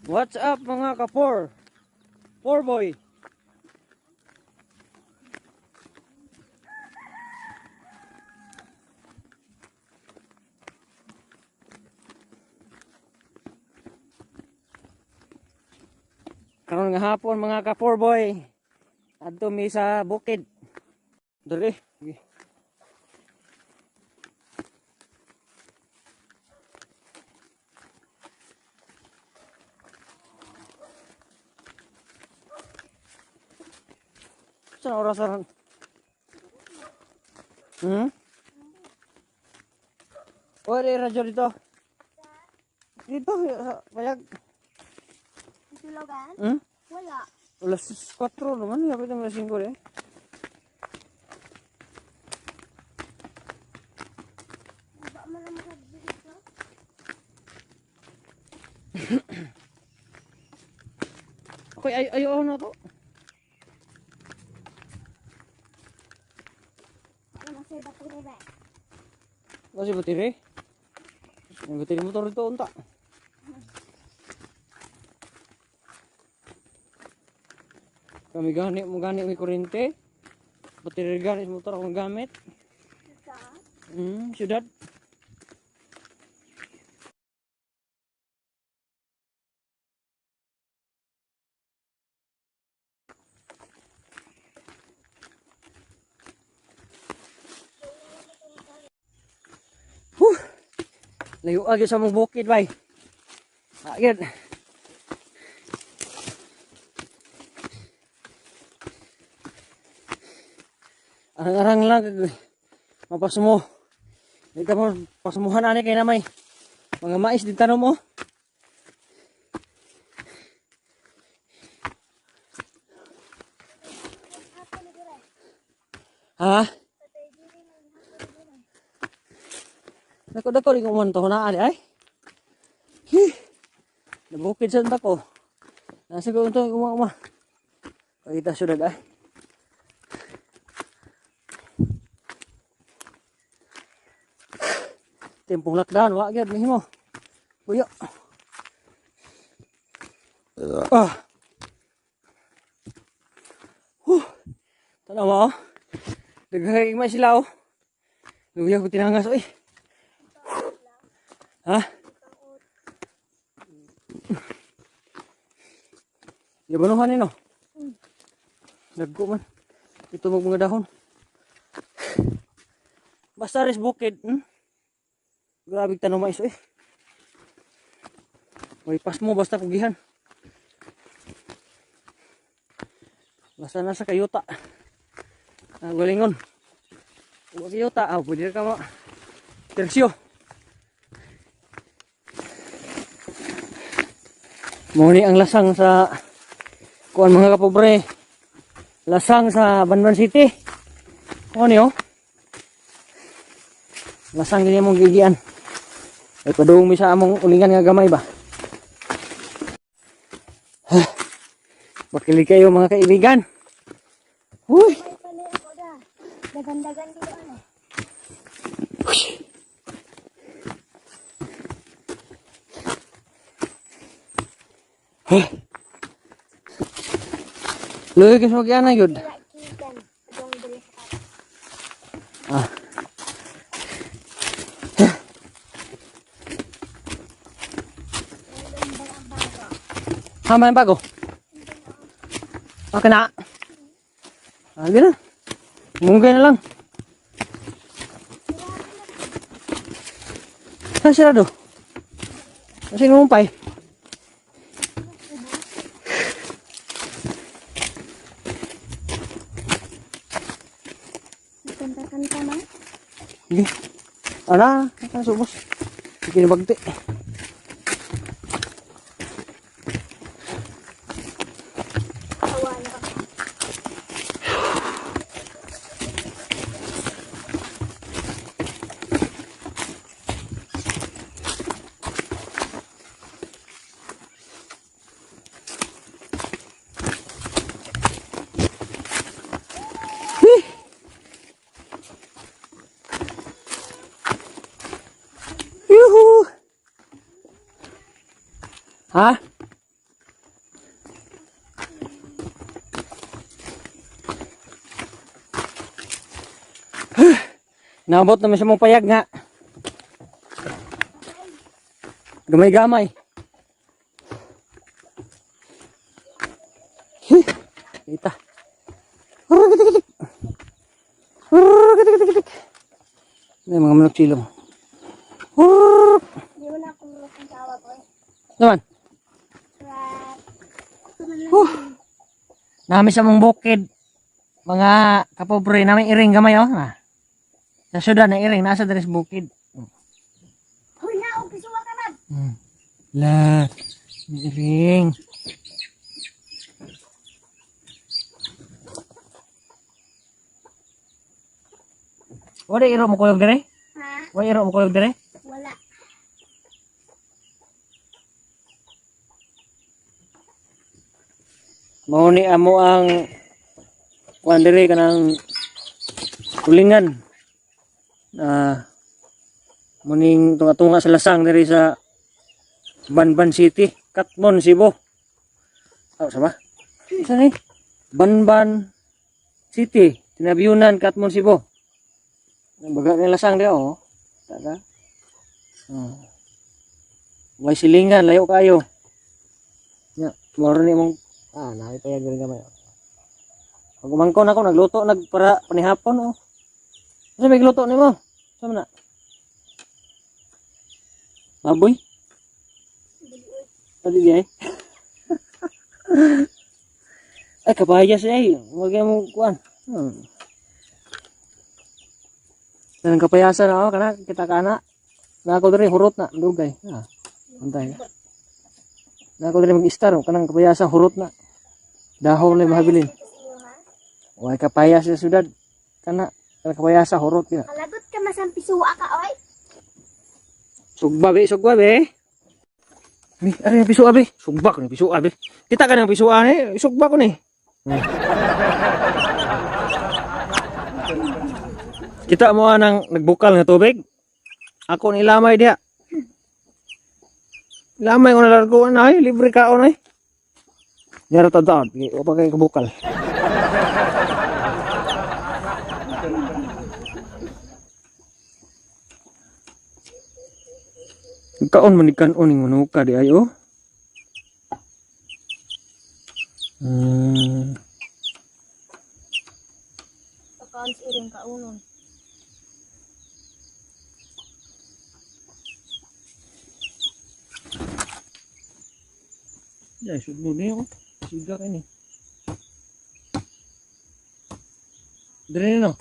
What's up, mga ka-four? Four boy. Karon nga hapon, mga ka-four boy. Adto mi sa bukid. Dali. Sige. Saan oras ron? O, di radyo dito. Dito, sa payag. Tulugan? Hmm? Wala. Alas 4 naman, yapit ang alas 5 eh. Ba man ang dito? Okay, ay ayaw na to. Wala sa battery ba? Kasi batiri. May batiri motor dito, unta. Kami gani mo gani may kuryente. Batiri gani sa motor akong gamit. Sa? Syudad. Huh. Layo agad sa mong bukid, bay. Agad. Arang-arang lang mapasmo. Di ka mo pasmuhan ani kay na may mga mais din tanom mo. Ha? Dako dako rin ko man to na ani ay. Hi. Nabukid sa ko. Nasa ko unto uma uma. Pakita syudad ay. Tempong lockdown, wa gyud nihimo. Buyo. Ah. Huh. Tanaw mo, oh. Daghay may sila oh. Luya ko tinangas oy. Ha? Yabanuhan ni no. Nagko man. Ito mag mga dahon. Basta res bukid. Grabe tanong mais eh. May pas mo basta pugihan. Basta nasa kayuta. Ah, galingon. Huwag kayuta. Ah, pwede ka mo. Tersyo. Muni ang lasang sa kuan, mga kapobre. Lasang sa Banban City. Kuan niyo? Lasang gini mong gigian. Ay padung mi sa among ulingan nga gamay ba. Ha. Makilig kayo, mga kaibigan. Uy. May pala ako da. Dagan-dagan dito ano. Huh. Lugi kay sa ana gyud. Wala kikan. Adong dili sa Ah. Ha, may bago. Okay na. Ah, gina. Munggay na lang. Ah, sarado. Kasi ngumumpay. Kanta-kanta man. Sige. Ana, ah, subos. Sige na bagti. Awa na ka. Yuhu! Ha? Naabot naman siya mong payag nga. Gamay-gamay. Huh. Kita. Rugitik-gitik. Rugitik-gitik. May mga manok silong. Hurr. Di mo na akong rukang tawag ko eh. Naman. Rat. Huh. Nami sa mong bukid. Mga kapobre, namin iring gamay oh. Na. Sa syudad na iring, nasa diri sa bukid. Huy na, og pisuwa ka na. La, may iring. Wala iro mo kuyog dire? Ha? Wala iro mo kuyog dire? Wala. Mao ni amo ang kuan diri kanang tulingan na muning tunga-tunga sa lasang diri sa Banban City, Katmon, Cebu. Oh, sama? Isa ni? Banban City, Tinabiyunan, Katmon, Cebu. Baga ni lasang di oh. Tada. Oh. Way silingan, layo kayo. Ya, moro ni mong ah, naipayag rin gamay. Pag umangkon ako, nagluto, nagpara, panihapon, oh. Ano may gluto nimo? Saan na? Baboy? Pwede di ay? Ay, kapaya siya ay. Huwag mo kuan. Kanang kapayasa na ako, kana, kita ka na. Na ako diri, hurot na, dugay. Ah, antay. Na ako diri mag-istar, oh, kanang kapayasa, hurot na. Dahon na mahabilin. Way kapayas sa syudad. Kana, kana kapayasa, hurot na. Kalagot ka masang pisuwa ka, oy. Sugba be, sugba be. Bi, ari ang pisuha be. Sugba ko ni pisuha be. Kita ka ng pisuha ni, sugba ko ni. Kita mo anang nagbukal nga tubig. Ako ni lamay diha. Lamay ko na larguan ay, libre kaon ay. Yara tadaan, wa pa kay kabukal. Kaon man ni kanon ning manuka di ay oh. Pakaon sa iring kaunon. Ya, sudlo niyo. Siga kini. Dire no.